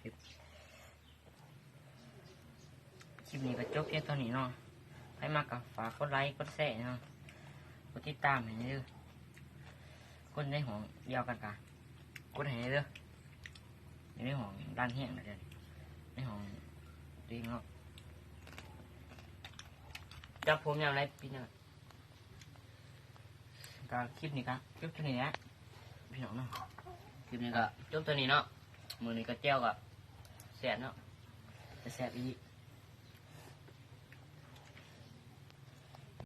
ຄລິບນີ້ກໍຈົບພຽງເທົ່ານີ້ເນາະ. ໃຜມັກກໍຝາກກົດໄລກົດແຊເນາະ, ກົດຕິດຕາມໃຫ້ແດ່ເດີ. ຄົນໃນຫ້ອງດຽວກັນກໍກົດໃຫ້ແດ່ເດີ. ຢູ່ໃນຫ້ອງດັງແຮງນະເດີ, ໃນຫ້ອງຕົວເອງເນາະ. ຈັບຜົມຍາມໃດພີ່ນ້ອງ? ກໍຄລິບນີ້ກໍຈົບເທົ່ານີ້ແຫຼະພີ່ນ້ອງເນາະ. ຄລິບນີ້ກໍຈົບເທົ່ານີ້ເນາະ. ມື້ນີ້ກໍແຈ່ວກໍແຊບເນາະ, ແຊບອີ່ຫຼີ.